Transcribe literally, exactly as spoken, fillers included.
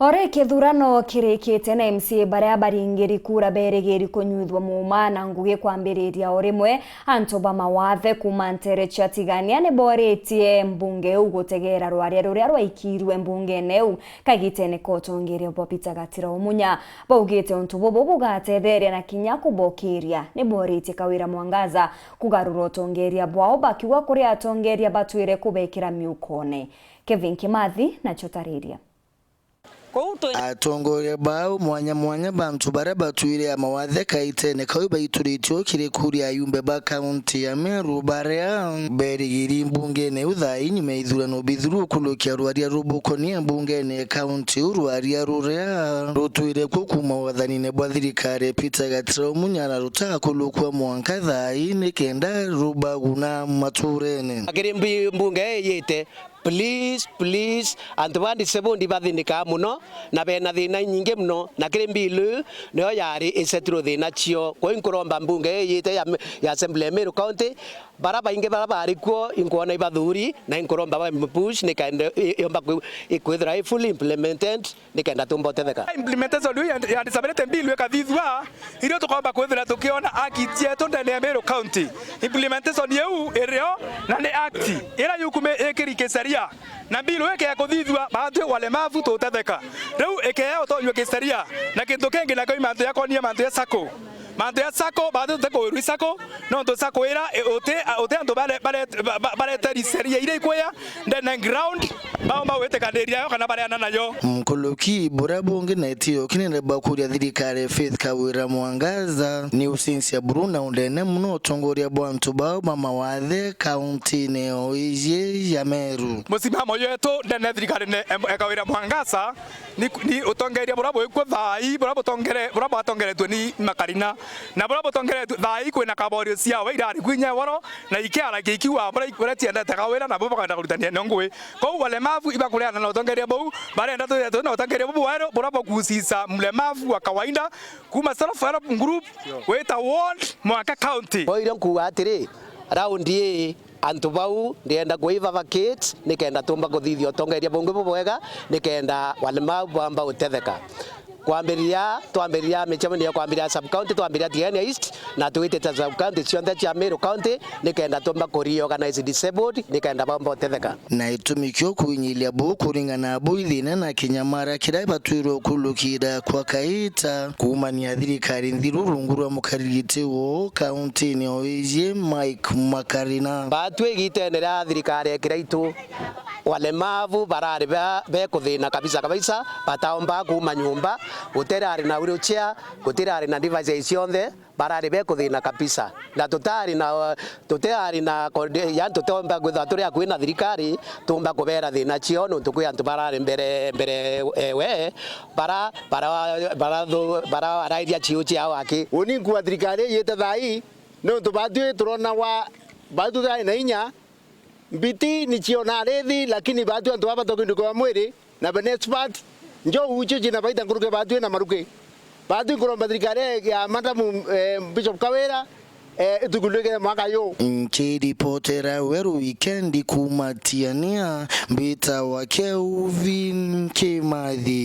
Ore kithurano kirikite na M C A baria baringiri kura berigiri kunyuithwa muuma na ngugi kwambiriria o rimwe, antu ba mawathe kuuma nteere cia Tigania ni boritie mbunge iu gutegeera rwaria ruria rwaikirue mbungene iu kagitene ka utongeria bwa Peter Gatira Umunya. Baugite untu bubu bugatetheria na kinya kubokiria. Ni boritie Kawira Mwangaza kugarura utongeria bwao, bakiuga kuri atongeria batwire kubekira miukone. Kevin Kimathi nacio tariria. Atongoria bau mwanya mwanya bantu baria batwire a mawathe kaitene kau baituritio kiri kuri ayumbe ba kaunti ya Meru baria berigiri mbungene iu thaa inyuma ya ithurano bithuru kurukia rwaria rubukonia mbungene ya kaunti iu, rwaria ruria rutwire kuo kuuma wathanine bwa thirikari ya Peter Gatira Umunya na rutakulukua mwanka thaa ii nikenda rubaguna maturene. Kiri mbi-, mbunge iyite, please, please, antu ba disabled bathinikaga muno na bena thina inyingi muno, na kiri bill iu niyo yari isetirwe thina cio. Kwou inkuromba mbunge iyite ya, ya Assembly ya Meru County, bara baingi bara bari kuo inkwona ibathuri, na inkuromba ba push nikenda i-, yomba kwi-, ikwithira i fully implemented nikenda tumba utetheka. Implementation iu ya, ya disability bill ikathithua, irio tukomba kwithira tukiona haki cietu ndene ya Meru County. Implementation iu irio na ni act ira yukumi ikiri kiseria, na bill ikea kuthithua, batwi walemavu tutetheka. Riu ikea utonyua kiseria, na kintu kingi nakio i mantu yakonie mantu ya sacco. Mantu ya sacco, batwi tuti kuwirwa i sacco, nontu sacco ira, i, uti, a, uti antu bare-, bare-, ba-, ba-, bareteri seria iria ikwia ndene ground, baomba gwitikaniria yo kana bareana nayo. Nkuruki buria bungi na itio kinene bakuria thirikari Faith Kawira Mwangaza ni ucincia buru na undene muno utongoria bwa antu bau ba mawathe kauntine o iji ya Meru. Musimamo yetu ndene thirikari ne, em, e Kawira Mwangaza ni, ni utongeria buria bwikuo thaa ii, buria butongere-, buria bwatongeretue ni Makarina, na buria butongeretue thaa ii kwina kaborio ciawe irari kwinya woro, na ikiaragia ikiuga buria, buria ciendete Kawira, nabo bakenda kurutania nio ngui. Kou walemavu ibakureana na utongeria buu, barenda twithire twina utongeria bubu bweru buria bukusiisa mlemavu wa kawaida, kuuma self help group gwita ward mwanka county. Boire nkuuga atiri, raundi ii antu bau ndienda kuiva vacate nikenda tumba kuthithia utongeria bungi bubwega nikenda walemavu bamba utetheka. Kwambiriria, twambiriria micemanio ya kwambiriria sub county, twambiriria Tigania East, na twitite sub county cionthe cia Meru County, nikenda tumba ku reorganize disabled, nikenda bamba utetheka. Na itumi kio kwinyiria buu kuringana na buu ithina na kinyamara kiria batwirwe kurukira kwa kaita kuumania thirikari nthiru rungu rwa mukarigiti uu kauntini o iji Mike Makarina. Batwi igitene ria thirikari ya Kiraitu, walemavu barari ba-, bekuthina kabisa kabisa, bataomba kuuma nyumba, gutirari na wheelchair, gutirari na devices cionthe, barari bekuthina kabisa. Na tutari na, tutari na condi-, yani tutomba kwithirwa turi akui na thirikari, tumba kubera thina cio, nontu kwi antu barari mbere, mbere, ewe, bara, bara, bara thu-, bara barairia ciu ciao aki. Uni nkua thirikari iyite thaa ii, nontu batwi turonagwa, batwi tari na inya, Mbiti ni cionaa rithi, lakini batwi antu baba batokindukiwa mwiri na bene expert, njou icio ciina baita nkuruki batwi na maruki. Batwi nkuromba thirikari ya Madamu, eh, Bishop Kawira, eh, itukunduke mwaka yu. Nkiripotera Weru Wikendi kuuma Tiania, mbitawa Kelvin Kimathi.